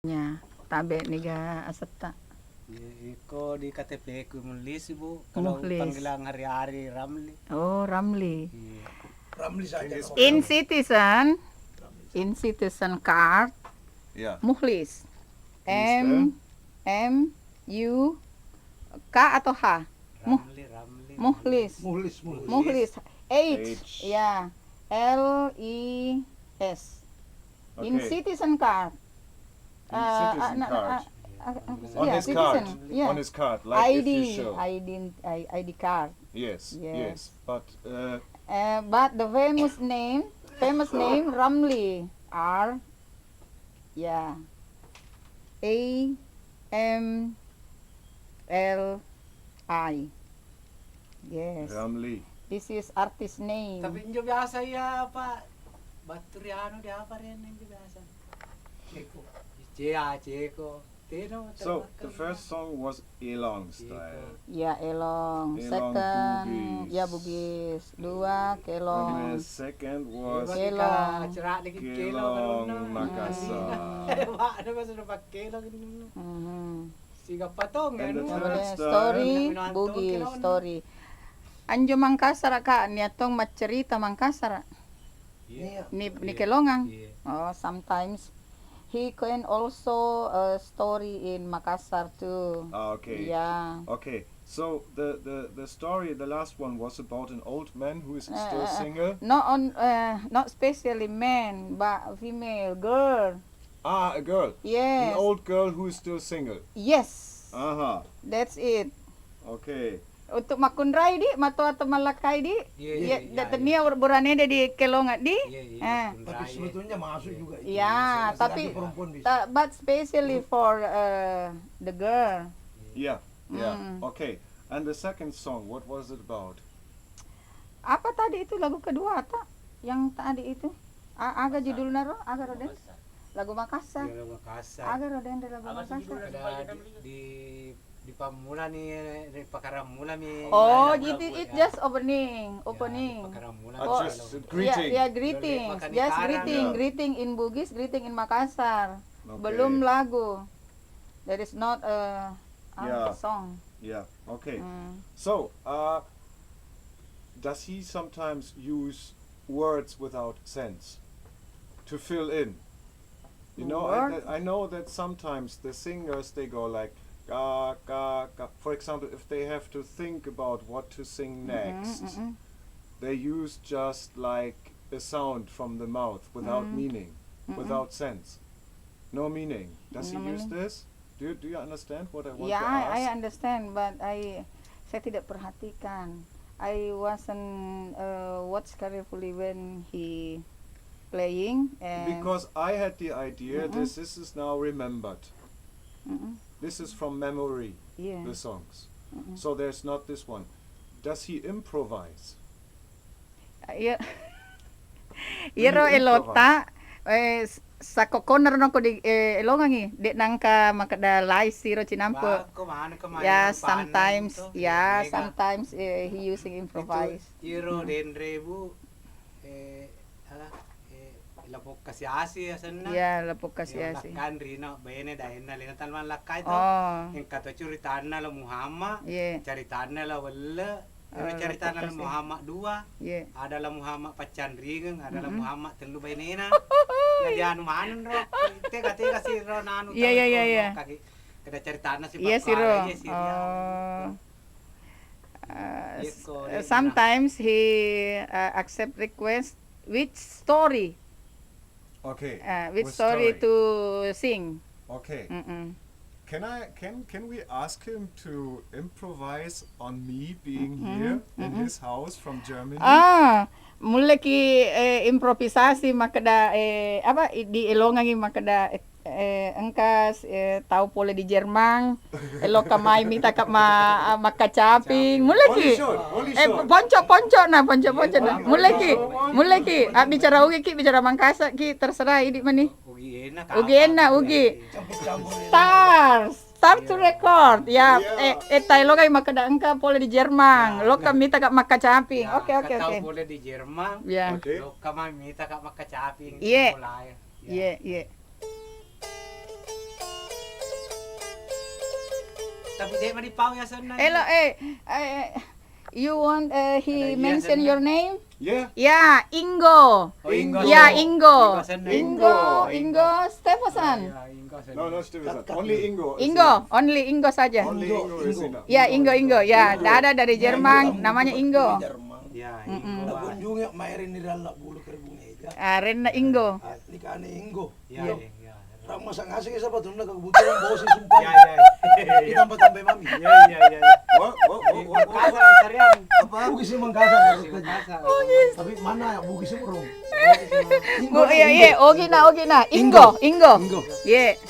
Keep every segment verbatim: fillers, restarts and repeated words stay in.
Nya, tabe niga asetta? Iya, iko di K T P ku Muhlis, Bu. Kalau Muhlis. Panggilan hari-hari Ramli. Oh, Ramli. Iya. Ramli saja. In citizen, in citizen card, Iya. Muhlis. Please M, tell. M, U, K atau H? Muh-, Ramli, Ramli, Muhlis. Muhlis, Muhlis. Muhlis. H, H. Ya. L I S. In Okay. citizen card. In Uh, citizen uh, no, no, card. uh, uh, uh, On yeah, his card. citizen, yeah. On his card, like, if you I D, show. I D, I-, I D card. Yes, Yes. yes. But, uh, Uh, but the famous name, famous name Ramli. R, yeah. A M L I. Yes. Ramli. This is artist name. Tapi injo biasa iya, Pak, battu ri anu di apa rianna injo biasa? Ceko. Cea, Ceko. Teno, So, the termakan first song was Elong Ceko. Style. Ya, Elong. Elong Second, Bugis. Ya, Bugis. Dua, And Kelong. the second was Iya, Pak, Kelong. Acara dikit Kelong Kelong, karena Makassar. Wah, ada masa depan Kelong ini. Mhm. Siga patong, And the anu. third Kemudian style. Story, Minum Bugis, Antong, Story. Anjo Mangkasara, Kak, nia tong maccerita Mangkasara. Iya. Ni, ni Iya. Kelongang. Iya. Oh, sometimes he can also, uh, story in Makassar too. Ah, okay. Yeah. Okay. So the, the, the story, the last one was about an old man who is Uh, still uh, uh, single. Not on, uh, not specially man, but female, girl. Ah, a girl. Yes. An old girl who is still single. Yes. Aha. That's it. Okay. Untuk makkunrai di, matoa atau malakkai di, Iya, iya, ya, iya, da-, iya. Tenia ur-, burane de di kelonga di. Iya, iya, Eh. Tapi makkunrai, sebetulnya masuk juga itu. Ya, Masuk, tapi, masuk perempuan bisa. ta-, but specially for, uh, the girl. Yeah, yeah. Mm. Okay. And the second song, what was it about? Apa tadi itu lagu kedua, tak? Yang tadi itu? A-, aga Makassar. Judulna ro? Aga ro den? Makassar. Lagu Makassar. Iya, lagu Makassar. Aga ro den, lagu Apa sih Makassar? Judulnya? Ada di, di, di pammula nih, di pakaramula mi. Oh, Mula, jadi mula, it ya. Just opening, Ya, opening. Di pakaramula Ah, Oh, just lagu. Greeting. Ya, ya, greetings. Makan Just ikan. Greeting, Yeah. Greeting in Bugis, greeting in Makassar. Okay. Belum lagu. There is not a, a Yeah. song. Yeah, okay. Mm. So, uh, does he sometimes use words without sense to fill in? You know, I, Words? I know that sometimes the singers, they go like, "Ka, ka, ka." For example, if they have to think about what to sing Mm-mm, next, mm-mm. they use just, like, a sound from the mouth without Mm. meaning, Mm-mm. without sense. No meaning. Does he No use meaning. this? Do you, do you understand what I want Yeah, to I, I ask? understand, but I, saya tidak perhatikan. I wasn't, uh, watch carefully when he playing and Because I had the idea Mm-mm. this, this is now remembered. Mm-mm. This is from memory, Yeah. the songs. Mm-mm. So there's not this one. Does he improvise? Iya. Do Iyaro you elota, improvise? eh, s-, sakkokonna ro nako di, eh, elongangi, de' nangka makkeda lai siro cinampe. Bako maneng ke Ya, mayang paneng sometimes, to, ya, mega. Sometimes, eh, he using Itu improvise. Iro Hmm. denre, Bu, eh, ala, eh, lapok kasi-asi asenna. Iya, lapok kasi-asi. Iya, lakkan rino, bene daenna lena talman lakkai to. Oh. Engka to curitanna lo Muhammad, Iya. caritanna lo Welle, Ero Oh, caritana lapokasi. Muhammad dua, Iya. Adalah Muhammad paccanringeng, adalah Mm-mm. Muhammad tellu bainena. Jadi anu maneng ro, tega-tega si ro nanu Iya, iya, iya, iya. Kaki, keda caritana si Iya, si ro. Pakkuala, iya, si ria. Oh. Uh, Iya, s-, ko, uh, dia sometimes he, uh, accept request with story. Okay, Uh, with with story story. To sing. Okay. Mm-mm. Can I, can, can we ask him to improvise on me being Mm-mm, here in mm-mm. his house from Germany? Ah, mulleki, eh, improvisasi makkeda, eh, apa, i-, dielongangi makkeda, eh, eh, engka, eh, tau pole di Jerman, eloka mai mitaka ma-, makkacaping. Mulleki. Only short, only Eh, short. Ponco-ponco na, ponco-ponco na. Mulleki, mulleki. Ah, bicara Ugi ki, bicara Mangkasa ki, terserah idi mani. Ugi ena, Ugi ena, Ugi. Star, Star to Record. Ya, Iya. eh, eh, taelo kai makkeda engka pole di Jerman. Ya. Loka mitaka makkacaping. Ya, Oke, oke, engka tau oke. Pole di Jerman. Ya. Oke. Loka mai mitaka makkacaping. Iya. Pole, ya. Iya, iya. Tapi de' mani pau ya senna. Hello, eh, eh, you want, eh, he mention your name? Yeah. Ya, Inggo. Oh, Inggo. Ya, Inggo. Inggo senna. Inggo, Inggo Stephenson. Ya, Inggo senna. No, no, Stephenson. Only Inggo. Inggo, only Inggo saja. Only Inggo is enough. Ya, Inggo, Inggo. Ya, dada dari Jerman, namanya Inggo. Ya, Inggo. Kunjungi maerini ralla bulu kerbunge. Arenna Inggo. Nikane Inggo. Ya, ya. Ramma sangaseng sapatunna kebutuhan bosi sumpah. Ya, ya. Ditambah-tambah mami. Ya, ya, ya, ya. Wah, wah, wah, wah, wah. Kasar, Sarian. Apa? Bugis Mangkasar. Bugis Mangkasar. Tapi mana ya Bugis Murung? Bu, iya, iya. Ogi na, ogi na. Inggo, Inggo. Inggo. Iya.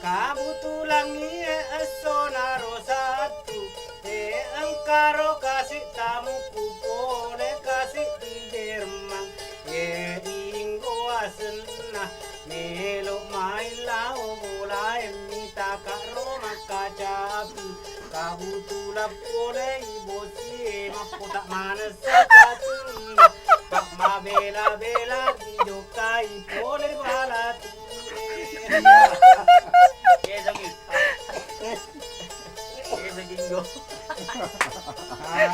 Kabutulangngi e esso naro sattu, e engkaro kasi tamuku pole kasi di Jerman, e inggo asenna. Melo mai lao bolae, mitaka ro makkacapi. Kabutulan polei bosie makkota manessa capi. Pak mabela-bela dijokkai pole bala tue. Iya. Iya, Jaki. Iya, Jaki, Jinggo. Ae,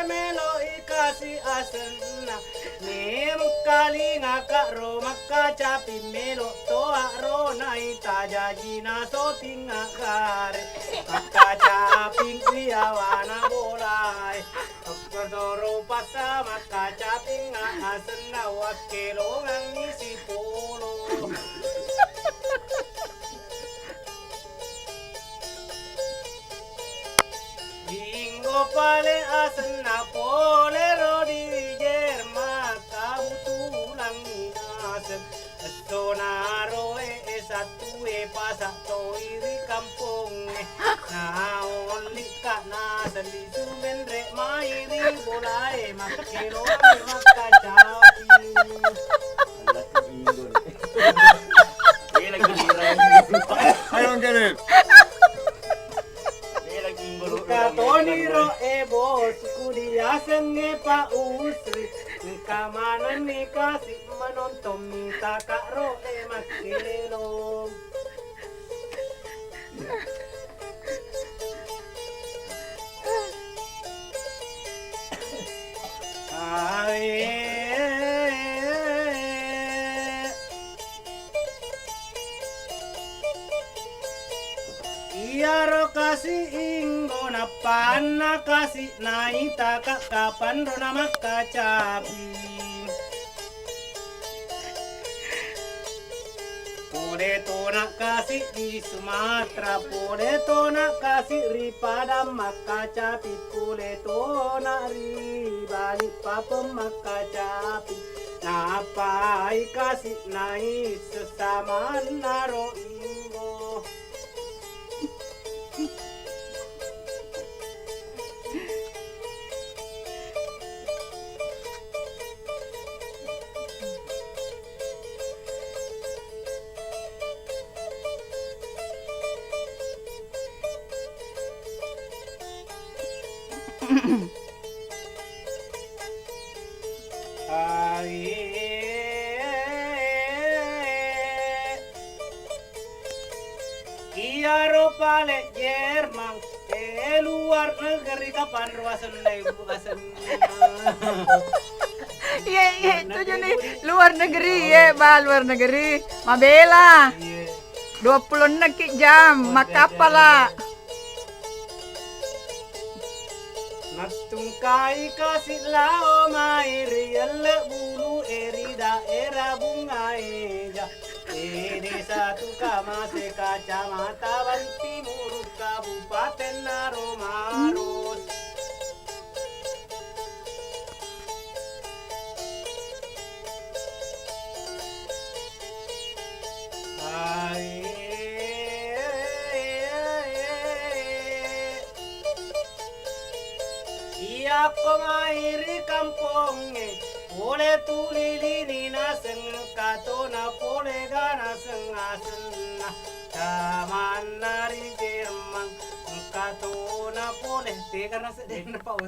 meloi kasi asenna. Memengkalingaka ro makkacapi, melo toa ro naita jajina soting agare. Makkacapi riawana bolae. Okkodoro pasa makkacapi asenna wakkelongangngi sipolo. Linggo pale asenna pole ro di Jerman, kabutulangngi naseng. Esso naro e, e sattue pasa toi ri kampongnge. Naollikka naseng lisu menre mai ri bolae, makkelo makkacapi. Ayo, Angkene. Katoniro e bosku diasengnge Pak Usri, engka manenni kasi menonton mitaka ro e makkelo. Ae. Iyaro kasi inggo nappanna kasi naitaka kapanro na makkacapi. Pole tona kasi di Sumatera, pole tona kasi ri Padang makkacapi, pole tona ri Balikpapan makkacapi. Nappai kasi nai sesamannaro inggo. Iyaro pale Jerman, eh, luar negeri, kapanro asenna ibu asenna. Iya, iya, itu jadi luar negeri, iya, ba, luar negeri. Mabela. Iya. Dua puluh enam ki jam, makkappala. Mattungkai kasi lao mai ri elle bulu e ri daerah Bungaeja. E desa Tukamase, Kacamata Bantimurung, Kabupaten Naro Maros. Iyakko mai ri kampongnge, pole tu lilini naseng kato Na pole gana sengasenna tamanna ri Jerman, engka to na pole tegana seddenna, Pak.